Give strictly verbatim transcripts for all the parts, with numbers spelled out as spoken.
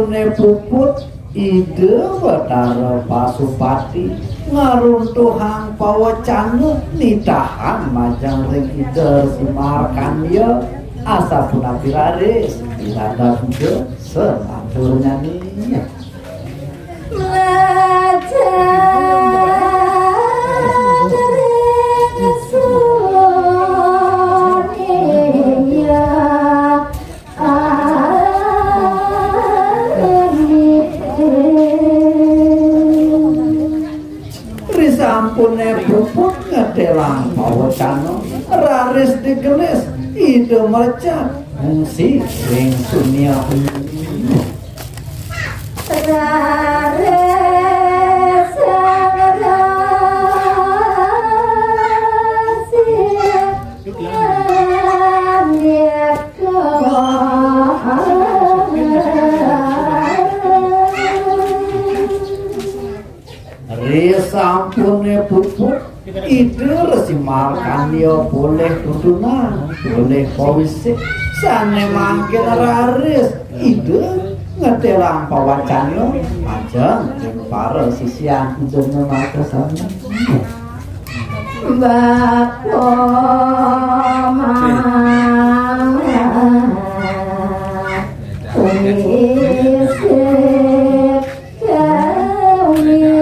Né puput Ida Betara Pasupati ngruntuhang pawecana nitahang majeng ring Ida Resi Markandeya, asapunapi raris, ida Ida selanturnya. Risampuné puput ngedelang pawecana, raris digelis Ida mlecak ngungsi ring sunia. Raris, raris, Risampuné puput, Ida Resi Markandeya polih tuntunan, polih pawisik, sané mangkin raris Ida ngedelang pawecana majeng ring para sisian Ida makasami. Bapa mawis kawin.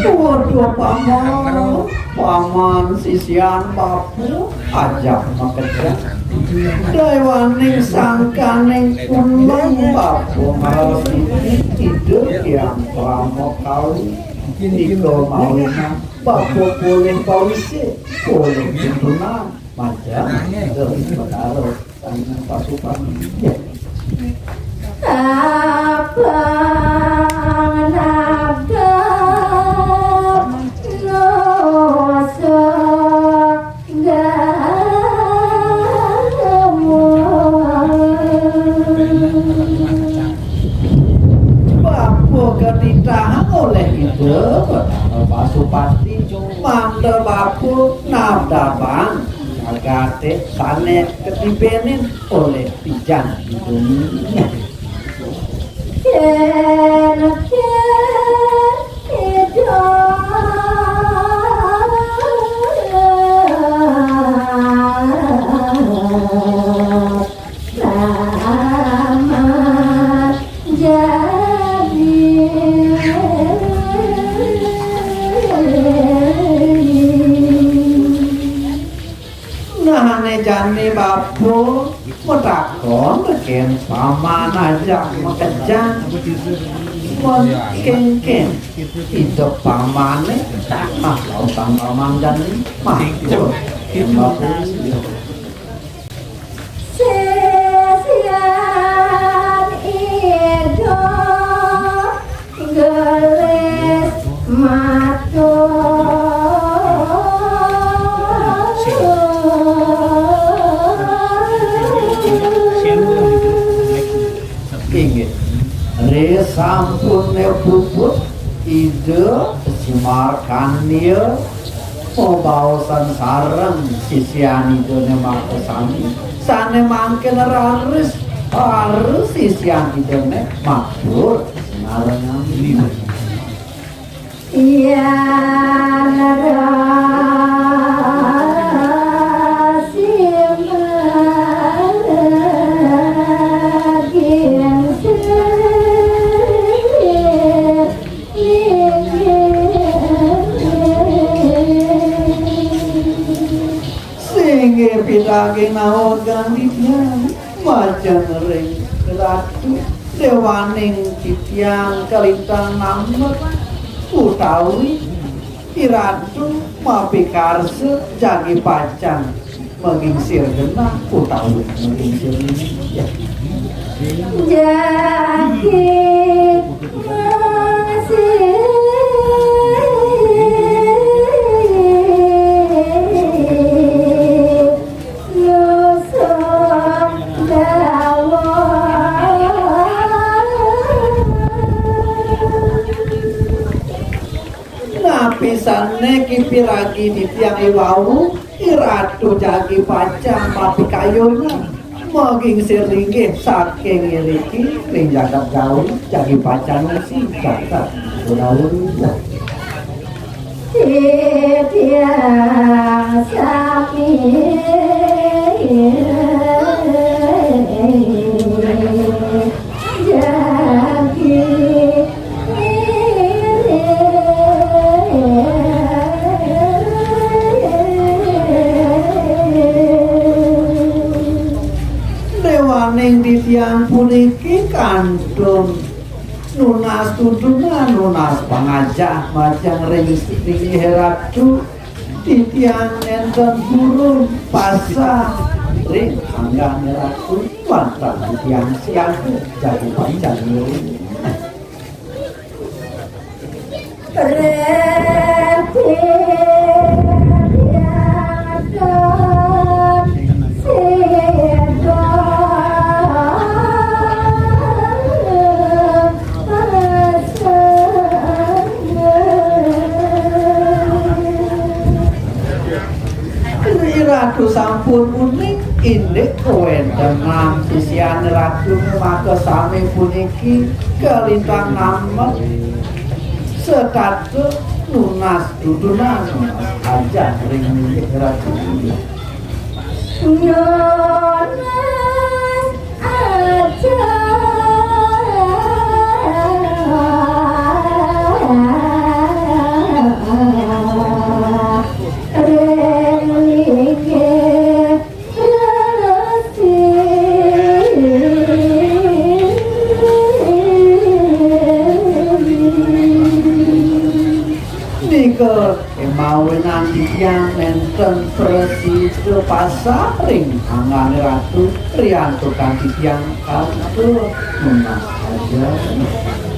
Waduh, paman, paman sisian bapa ajak makejang. Dawaning sangkaning undang bapa ngrastiti Ida Hyang Parama Kawi. Nika mawinan bapa polih pawisik, polih tuntunan, majeng Ida Betara Sang Hyang Pasupati. Abang nabdab nusuk gawur. Bapa katitahang olih Ida Betara Pasupati, mangda bapa nabdabang jagaté sané katibenin olih tijan Ida. Kén, kén, Ida. Selamat jadi. Nah, ané jani bapa matakon, kén paman ajak makejang. Mén kénkén idep pamané, ah, lautang paman jani, matur. Kén bapa. Sisian Ida gelis matur. Inggih. Risampuné puput, Ida Simarkandia mabaosan sareng sisian Idané makasami, sané mangkin raris, raris sisian Idané matur sinareng. Yan rasi margin sir. Singgih pidarta nawang titiang majeng ring Ratu, déwaning titiang kalintang nambet utawi Iratu mapikarsa jagi pacang magingsir genah utawi magingsir genah. Ya. Jagi masih nusuk dawa. Napi sané kipiragi titiang iwau, Ratu jagi pacang mapikayunan, magingsir linggih saking iriki ring jagat gaul, jagi pacang ngungsi jagat gaul. Titiang sami jagi Dewaning titiang puniki kantun nunas tudunan, nunas pangajah majeng ring, ring Ratu. Titiang nenten purun pasah ring anggané Ratu, wantah titiang siaga jagi pacang ngiring. Ratu sampun uning, indik kawéntenan sisian Ratu maka sami puniki kalintang namet setata nunas tudunan, nunas ajah ring inggih Ratu. Nunas ajah ring inggih Nika mawinan titiang nénten prasida pasah ring anggané Ratu, riantukan titiang katur nunas ajah.